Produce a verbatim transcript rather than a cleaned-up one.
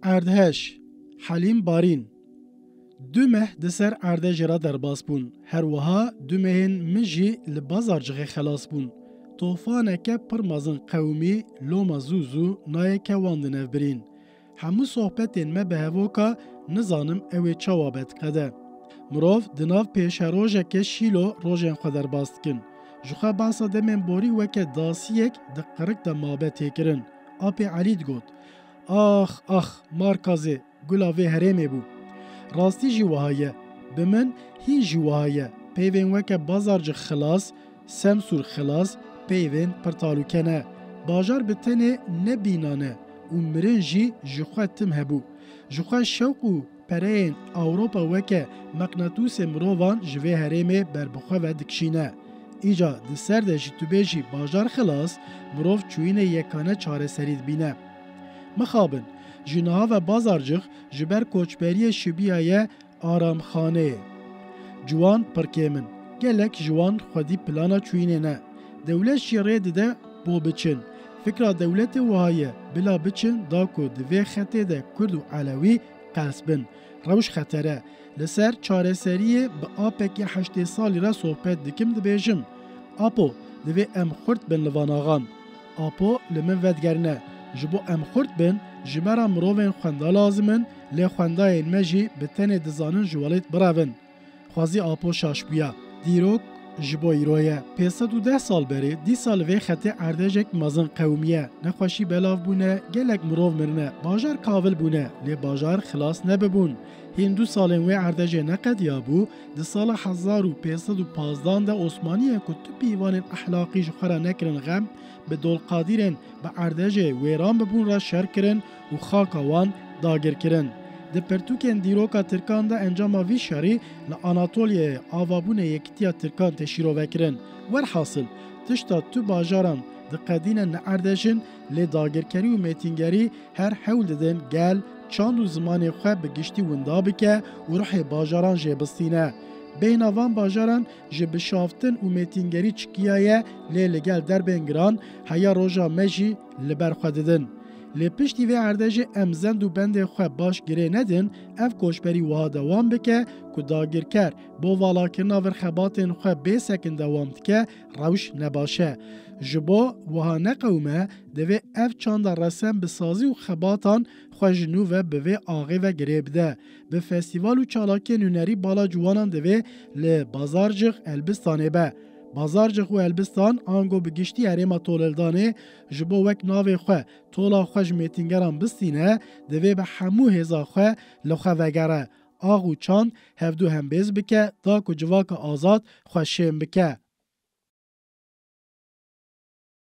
Erdhej, Helîm Barîn. Du meh di ser erdhejê re derbas bûn. Her wiha du mehên min jî li Bazarcixê xelas bûn. Tofaneke pir mezin qewimî, loma zû zû nayê kewan di nev birîn. Hemû sohbetên me bi hevoka nizanim ew ê çawa be diqede. Mirov di nav pêşerojeke şîlo rojên xwe derbas dikin. Ji xwe behsa demên borî weke dasiyek di qirik de mabe tê kirin. Apê Elî digot, "Ax, ax, Markazê, gula vê herêmê bû." Rastî jî wiha ye. Bi min hîn jî wiha ye. Peyvên weke Bazarcix xilas, Semsûr xilas, peyvên pir talûke ne. Bajar bi tenê ne bînan e û mirin jî ji xwe tim hebû. Ji xwe şewq û pereyên Ewropa weke meqnatûsê mirovan ji vê herêmê ber bi xwe ve dikişîne. Îca di ser de jî tu bêjî bajar xilas, mirov çûyînê yekane çareserî dibîne. Mixabin, ji niha ve Bazarcix ji ber koçberiyê şibiyaye aramxaneyê. Ciwan pir kêm in. Gelek ji wan xwedî plana çûyînê ne. Dewlet jî rê dide bo biçin. Fikra dewletê wiha ye, bila biçin da ku di vê xetê de Kurd û Elewî qels bin. Rewş xeter e. Li ser çareseriyê bi apekî heştê salî re sohbet dikim, dibêjim, Apo, divê em xurt bin li van axan. Apo li min vedigerine, Ji bo em xurt bin, ji me re mirovên xwenda lazim in, lê xwendayên me jî bi tenê dizanin ji welêt birevin. Xwezî Apo şaş bûya. Dîrok ji bo îro ye. Pênc sed û deh sal berê, dîsa li vê xetê erdhejek mezin qewimiye. Nexweşî belav bûne, gelek mirov mirine, bajar kavil bûne, lê bajar xilas nebibûn. Hîn du salên wê erdhejê neqediyabû, di sala hezar û pênc sed û pazdan de Osmaniyê ku tu pîvanên ehlaqî ji xwe re nekirin xem, bi dolqadîrên bi erdhejê wêran bibûn re şer kirin û xaka wan dagir kirin. Di pirtûkên dîroka Tirkan de encama vî şerî li Anatoliyeyê avabûnê yekitiya Tirkan tê şîrove kirin. Werhasil, tişta tu bajaran diqedîne ne erdhej in, lê dagirkerî û mêtîngerî her hewl didin gel, çand û zimanê xwe bi giştî winda bike û ruhê bajaran jê bistîne. Bêhna van bajaran ji bişaftin û mêtîngerî çikiyaye, lê li gel derbên giran heya roja me jî li ber xwe didin. Lê piştî vê erdhejê em zend û bendê xwe baş girê nedin, ev koçberî wiha dewam bike ku dagirker bo valakirina vir xebatên xwe bê sekin dewam dike, rewş ne baş e. Ji bo wiha neqewime, divê ev çanda resen bi sazî û xebatan xwe ji nû ve bi vê axê ve girê bide. Bi festîval û çalakiyên hunerî bala ciwanan divê li Bazarcix, Elbistanê be. Bazarcix û Elbistan ango bi giştî herêma Tolildanê ji bo wek navê xwe tola xwe ji mêtîngeran bistîne, divê bi hemû hêza xwe li xwe vegere. Ax û çand hevdu hembêz bike, da ku civaka azad xwe şên bike.